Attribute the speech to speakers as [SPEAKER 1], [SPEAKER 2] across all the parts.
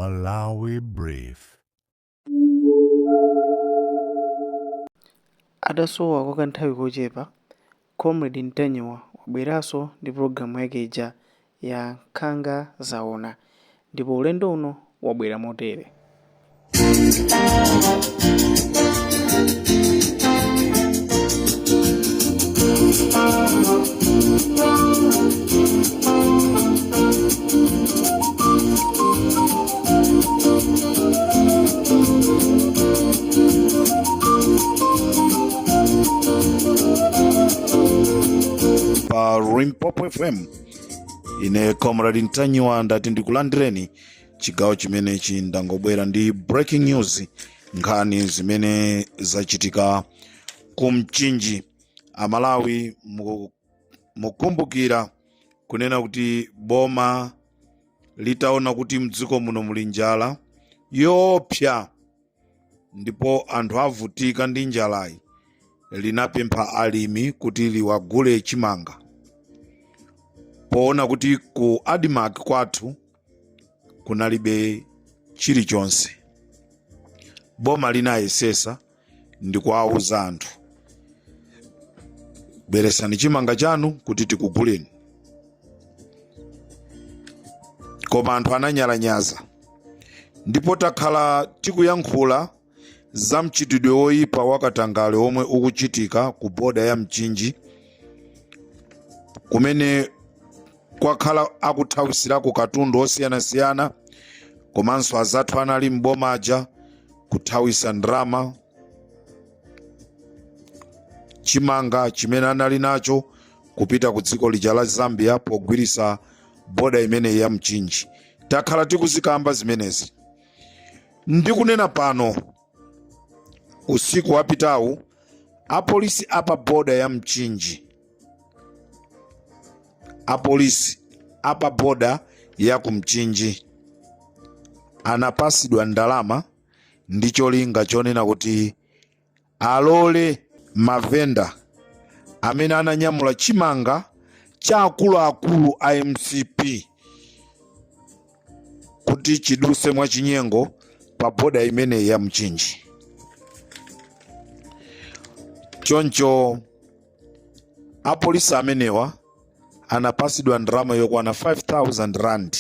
[SPEAKER 1] Malawi Brief.
[SPEAKER 2] Atasowa kwa kanthawi kochepa, Comrade Ntanyiwa wabweranso ndi pulogalamu yake ija ya Nkhanga Zaona ndipo ulendo uno wabwera motere.
[SPEAKER 3] Pa Limpopo FM, ine Comrade Ntanyiwa ndati ndikulandireni chigawo chimenechi. Ndangobwera ndi breaking news, nkhani zimene zachitika ku Mchinji. Amalawi, mukumbukira kunena kuti boma litaona kuti mdziko muno muli njala yoopsa ndipo anthu avutika ndi njalayi, linapempha alimi kuti liwagule chimanga, poona kuti ku ADMARC kwathu kunalibe chilichonse. Boma linayesesa ndi kuwauza anthu, bweresani chimanga chanu kuti tikuguleni, koma anthu ananyalanyaza. Ndipo takhala tikuyankhula za mchitidwe woyipa wakatangale omwe ukuchitika ku boda ya Mchinji, kumene kwakhala akuthawisirako katundu osiyanasiyana, komanso azathu anali mboma aja kuthawisa ndalama, chimanga chimene anali nacho kupita ku dziko lija la Zambia pogwirisa boda imeneyi ya Mchinji. Takhala tikuzikamba zimenezi. Ndikunena pano, usiku wapitawu, apolisi apa boda ya Mchinji, apolisi apa boda ya ku Mchinji anapasidwa ndalama ndi cholinga chonena kuti alole mavenda amene ananyamula chimanga cha akuluakulu a MCP kuti chiduse mwachinyengo pa boda imeneyi ya Mchinji. Choncho apolisi amenewa anapasidwa ndalama yokwana 5000 rand,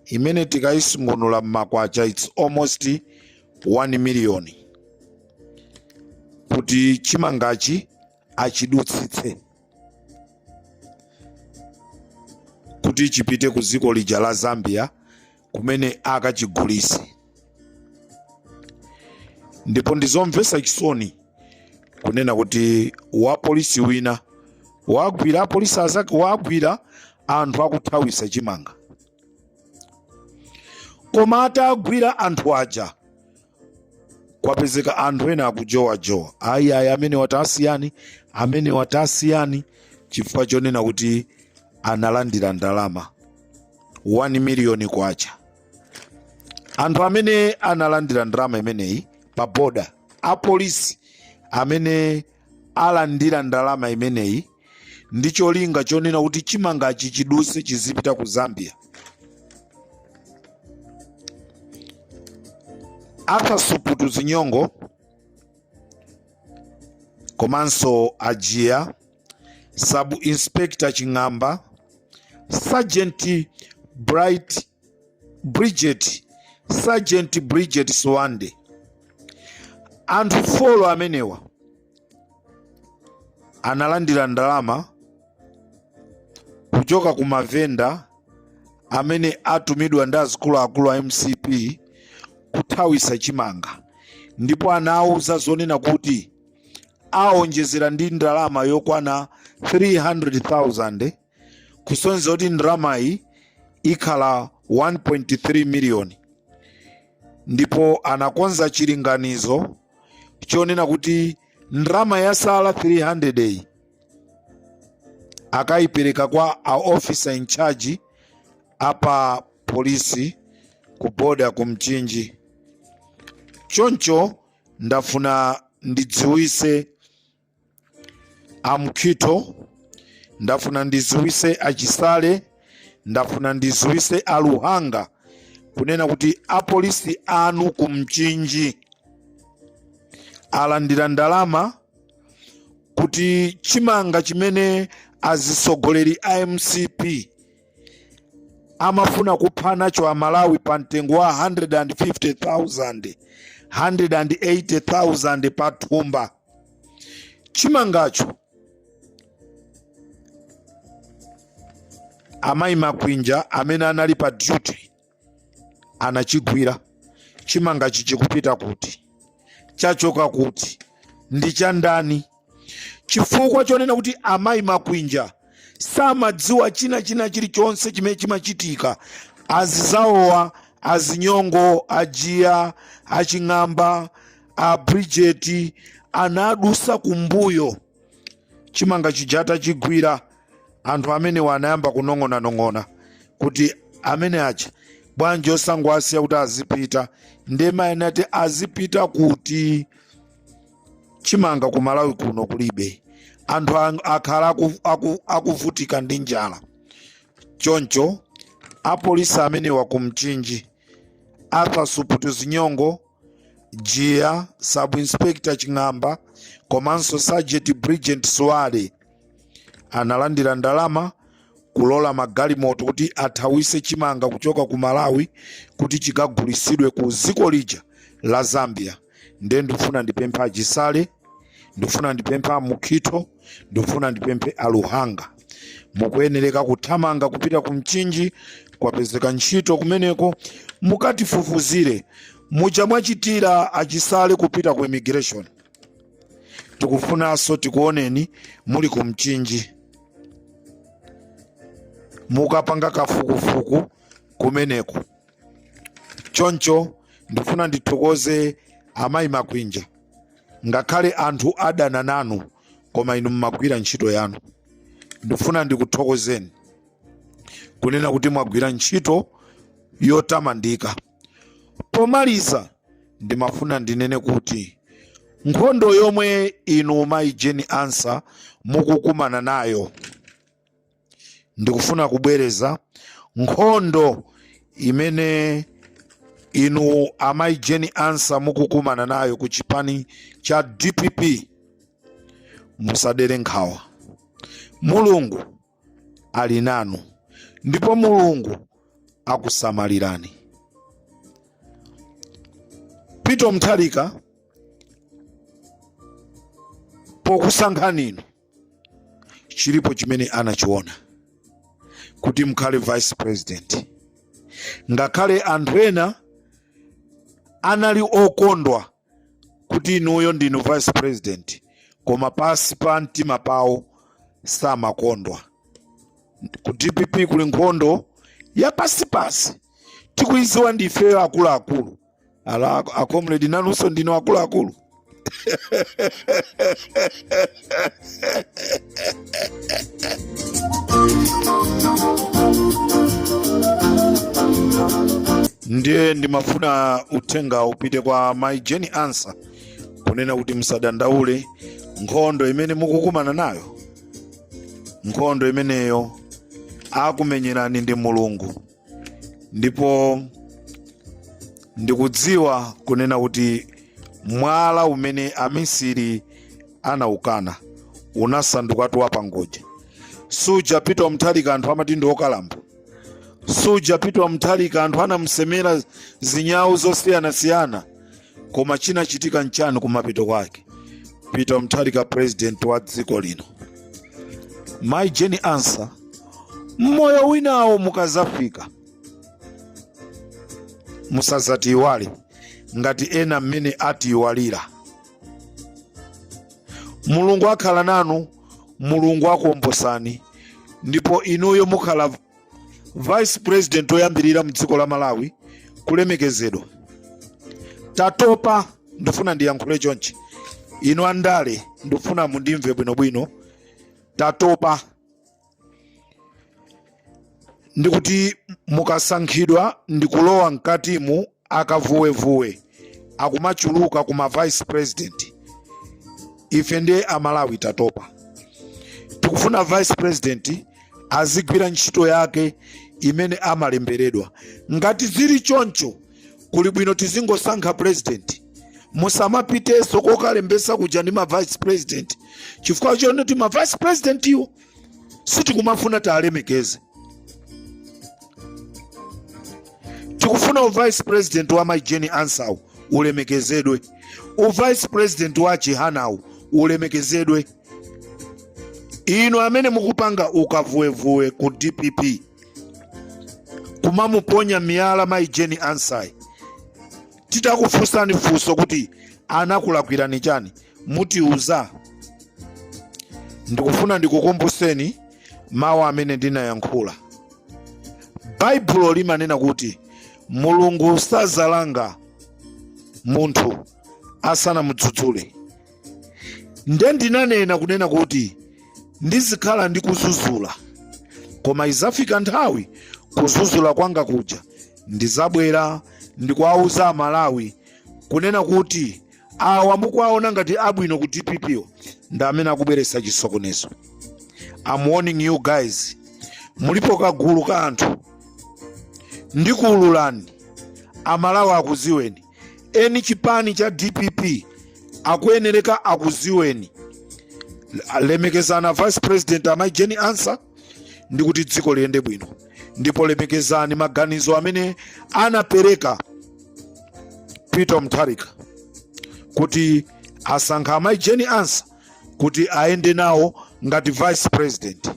[SPEAKER 3] imene tikayisungunula mmakwacha it's almost 1 million, kuti chimangachi achidutsitse kuti chipite ku dziko lija la Zambia kumene akachigulise. Ndipo ndizomvetsa chisoni kunena kuti wapolisi wina wagwira apolisi azake, wagwira anthu akuthawisa chimanga, koma atagwira anthu aja kwapezeka anthu ena akujowajowa, ayi ayi, amene watasiyani, amene watasiyani, chifukwa chonena kuti analandira ndalama 1 miliyoni kwacha. Anthu amene analandira ndalama imeneyi pa boda, apolisi amene alandira ndalama imeneyi ndi cholinga chonena kuti chimangachi chiduse chizipita ku Zambia, Arthur Suputu Zinyongo komanso Ajiya, Sub Inspector Ching'amba, Sergeant Bright Bridget, Sergeant Bridget Suwande, anthu 4 amenewa analandira ndalama kuchoka ku mavenda amene atumidwa ndi azikuluakulu a MCP kuthawisa chimanga, ndipo anawuza zonena kuti aonjezera ndi ndalama yokwana 300,000, kusonyeza kuti ndalamayi ikhala 1.3 miliyoni. Ndipo anakonza chilinganizo chonena kuti ndalama yasala 300 iyi akayipereka kwa a officer in charge apa polisi ku boda ku Mchinji. Choncho ndafuna ndidziwise amkhito, ndafuna ndidziwise achisale, ndafuna ndidziwise aluhanga Kunena kuti apolisi anu ku Mchinji alandira ndalama kuti chimanga chimene azisogoleri a MCP amafuna kupha nacho Amalawi pa mtengo wa 150,000, 180,000 pa thumba, chimangacho amayi Makwinja amene anali pa duty anachigwira. Chimangachi chikupita kuti? Chachoka kuti? Ndi cha ndani? Chifukwa chonena kuti amayi Makwinja samadziwa china chilichonse chimene chimachitika, azizawowa, azinyongo, ajiya, aching'amba, a Bridget anadusa kumbuyo. Chimanga chija atachigwira, anthu amenewa anayamba kunong'onanong'ona kuti amene aja bwanji osangowasiya kuti azipita? Ndiye mayi anati azipita kuti? Chimanga ku Malawi kuno kulibe, anthu akhala akuvutika ndi njala. Choncho apolisi amenewa ku Mchinji, Arthur Suputu Zinyongo, Jiya, Sub Inspector Ching'amba komanso Sergeant Bridget Swale analandira ndalama kulola magalimoto kuti athawise chimanga kuchoka ku Malawi kuti chikagulisidwe ku dziko lija la Zambia. Ndiye ndikufuna ndipemphe Achisale, ndikufuna ndipemphe Amukhito, ndikufuna ndipemphe Aluhanga, mukuyenereka kuthamanga kupita ku Mchinji, kwapezeka ntchito kumeneko, mukatifufuzire muja mwachitira Achisale kupita ku immigration. Tikufunanso tikuoneni muli ku Mchinji mukapanga kafukufuku kumeneko. Choncho ndifuna ndithokoze amayi Makwinja, ngakhale anthu adana nanu, koma inu mmagwira ntchito yanu. Ndifuna ndikuthokozeni kunena kuti mwagwira ntchito yotamandika. Pomaliza ndimafuna ndinene kuti nkhondo yomwe inu mayi Jane Ansah mukukumana nayo, ndikufuna kubwereza, nkhondo imene inu amayi Jane Ansah mukukumana nayo ku chipani cha DPP, musadere nkhawa. Mulungu ali nanu ndipo Mulungu akusamalirani. Peter Mutharika pokusankhani inu chilipo chimene anachiona kuti mukhale vice president. Ngakhale anthu ena anali okondwa kuti inuyo ndinu vice president, koma pasi pa mtima pawo samakondwa. Ku DPP kuli nkhondo ya pasipasi, tikuiziwa ndifeyo akuluakulu. Ala a comrade, nanunso ndinu akuluakulu. Ndiye ndimafuna uthenga upite kwa mayi Jane Ansah kunena kuti musadandaule, nkhondo imene mukukumana nayo, nkhondo imeneyo akumenyerani ndi Mulungu, ndipo ndikudziwa kunena kuti mwala umene amisiri anaukana unasandukatu wapangodya. Suja Peter Mutharika anthu amati ndi okalamba, suja Peter Mutharika anthu anamusemera zinyawu zosiyanasiyana, koma chinachitika nchani kumapeto kwake? Peter Mutharika president wa dziko lino. Mayi Jane Ansah, mmoyo winawo mukazafika musazatiiwale ngati ena mmene atiiwalira. Mulungu akhala nanu, Mulungu akuombosani, ndipo inuyo mukhala vice president oyambirira mdziko la Malawi kulemekezedwa. Tatopa, ndifuna ndiyankhule chonchi, inu andale ndifuna mundimve bwinobwino. Tatopa ndikuti mukasankhidwa ndikulowa mkatimu, akavuwevuwe akumachuluka kuma vice president. Ife ndiye Amalawi tatopa, tikufuna vice president azigwira ntchito yake Imene amalemberedwa. Ngati zili choncho, kuli bwino tizingosankha president, musamapitenso kokalembesa kuja ndi ma vice president, chifukwa chonoti ma vice president iwo sitikumafuna tialemekeze. Tikufuna uvice president wa Mai Jane Ansah ulemekezedwe, uvice president wa Chihanawu ulemekezedwe. Inu amene mukupanga ukavuwevuwe ku DPP kumamuponya miyala Mai Jane Ansah, titakufunsani funso kuti anakulakwirani chani, mutiuza? Ndikufuna ndikukumbuseni mawu amene ndinayankhula. Baibulo limanena kuti Mulungu sazalanga munthu asanamudzudzule. Nde ndinanena kunena kuti ndizikhala ndikuzuzula, koma izafika nthawi kuzuzula kwanga kuja ndizabwera ndikuwauza Amalawi kunena kuti awa mukuwaona ngati abwino ku DPP ndi amene akubweretsa chisokonezo. I'm warning you guys, mulipo kagulu ka anthu, ndikuululani, Amalawi akuziweni. Eni chipani cha DPP akuyenereka akuziweni. Lemekezani vice president Amayi Jane Ansah ndi kuti dziko liyende bwino, ndipo lemekezani maganizo amene anapereka Peter Mutharika kuti asankha Amayi Jane Ansah kuti ayende nawo ngati vice president.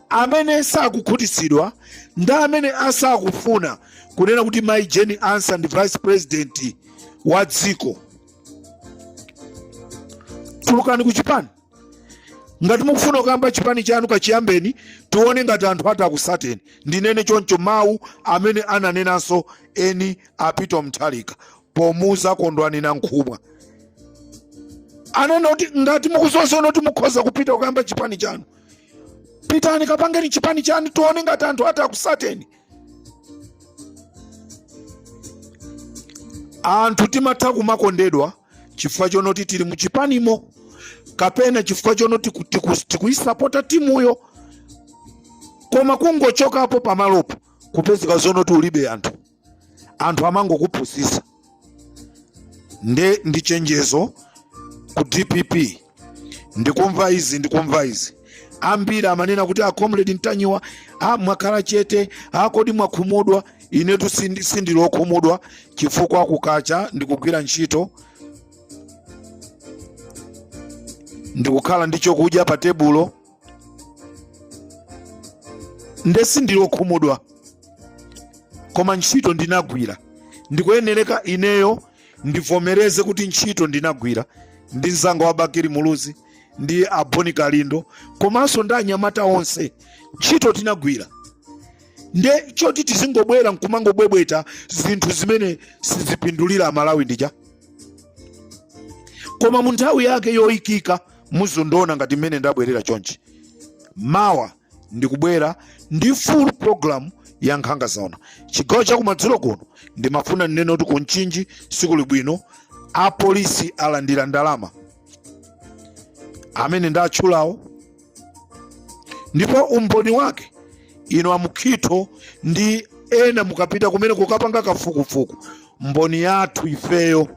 [SPEAKER 3] Amene sakukhutitsidwa ndi amene asakufuna kunena kuti Mayi Jane Ansah ndi vice president wa dziko, tulukani ku chipani. Ngati mukufuna kuyamba chipani chanu, kachiyambeni, tione ngati anthu atakusateni. Ndinene choncho mawu amene ananenanso eni a Peter Mutharika pomuuza Kondwani Nankhumwa, anena kuti ngati mukuziona kuti mukhoza kupita kukayamba chipani chanu, pitani kapangeni chipani chanu, tione ngati anthu atakusateni. Anthu timatha kumakondedwa chifukwa chonoti tili muchipanimo kapena chifukwa chonoti tikuyisapota timuyo, koma kungochokapo pamalopo kupezeka zonoti ulibe anthu, anthu amangokupusisa. Nde ndi chenjezo ku DPP. Ndikumva izi, ndikumva izi, ambiri amanena kuti a Comrade Ntanyiwa, a mwakhala chete, a kodi mwakhumudwa? Inetu sindili okhumudwa chifukwa kukacha ndikugwira ntchito, ndikukhala ndi chokudya pa tebulo, nde sindili okhumudwa, koma ntchito ndinagwira. Ndikuyenereka ineyo ndivomereze kuti ntchito ndinagwira ndi mzanga wa Bakili Muluzi ndi a Bon Kalindo komanso ndi anyamata onse, ntchito tinagwira. Nde choti tizingobwera nkumangobwebweta zinthu zimene sizipindulira Amalawi ndija, koma mu nthawi yake yoyikika muzundiona ngati mmene ndabwerera chonchi. Mawa ndikubwera ndi full program ya Nkhanga Zaona. Chigawo chakumadzulo kuno ndimafuna ndinene kuti ku Mchinji sikuli bwino, apolisi alandira ndalama amene ndatchulawo, ndipo umboni wake inu amukhitho ndi ena mukapita kumene kukapanga kafukufuku, mboni yathu ifeyo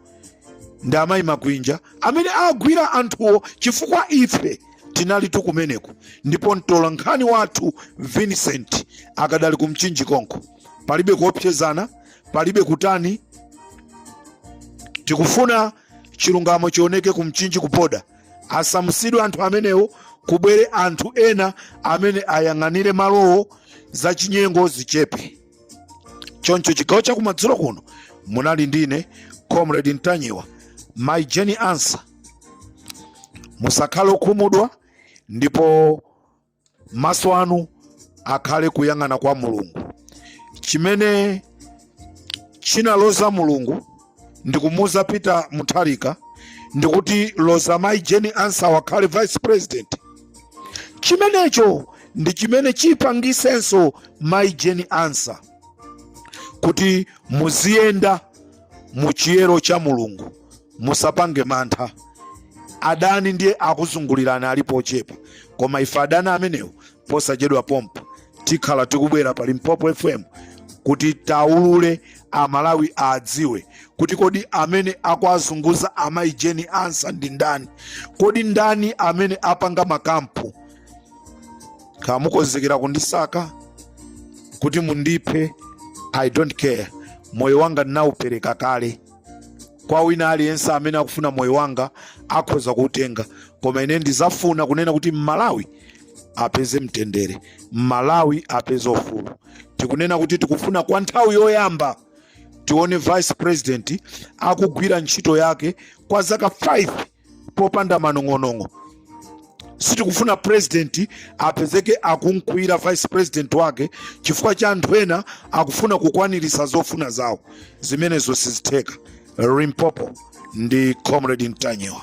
[SPEAKER 3] ndi amayi Makwinja amene agwira anthuwo, chifukwa ife tinalitu kumeneko, ndipo mtola nkhani wathu Vincent akadali ku Mchinji konko. Palibe kuopsezana, palibe kutani, tikufuna chilungamo chioneke ku Mchinji kupoda, asamusidwe anthu amenewo, kubwere anthu ena amene ayang'anire malowo, zachinyengo zichepe. Choncho chigawo chakumadzulo kuno munali ndine Comrade Ntanyiwa. Mai Jane Ansah, musakhale okhumudwa ndipo maso anu akhale kuyang'ana kwa Mulungu. Chimene chinaloza Mulungu ndikumuuza Peter Mutharika ndikuti loza Mai Jane Ansah wakhale vice president, chimenecho ndi chimene chipangisenso Mai Jane Ansah kuti muziyenda mu chiyero cha Mulungu, musapange mantha. Adani ndiye akuzungulirani alipo ochepa, koma ife adani amenewo posachedwa pompa. Tikhala tikubwera pa Limpopo FM kuti taulule, Amalawi adziwe kuti kodi amene akuazunguza amayi Jane Ansah ndi ndani? Kodi ndani amene apanga makampu? Kamukonzekera kundisaka kuti mundiphe, I don't care. Moyo wanga ndinawupereka kale kwa wina aliyense amene akufuna moyo wanga, akhoza kuutenga, koma ine ndizafuna kunena kuti Mmalawi apeze mtendere, Mmalawi apeze ufulu. Tikunena kuti tikufuna kwa nthawi yoyamba tione vice president akugwira ntchito yake kwa zaka 5 popanda manong'onong'o. Sitikufuna president apezeke akunkwira vice president wake chifukwa cha anthu ena akufuna kukwaniritsa zofuna zawo. Zimenezo sizitheka. Limpopo ndi Comrade Ntanyiwa.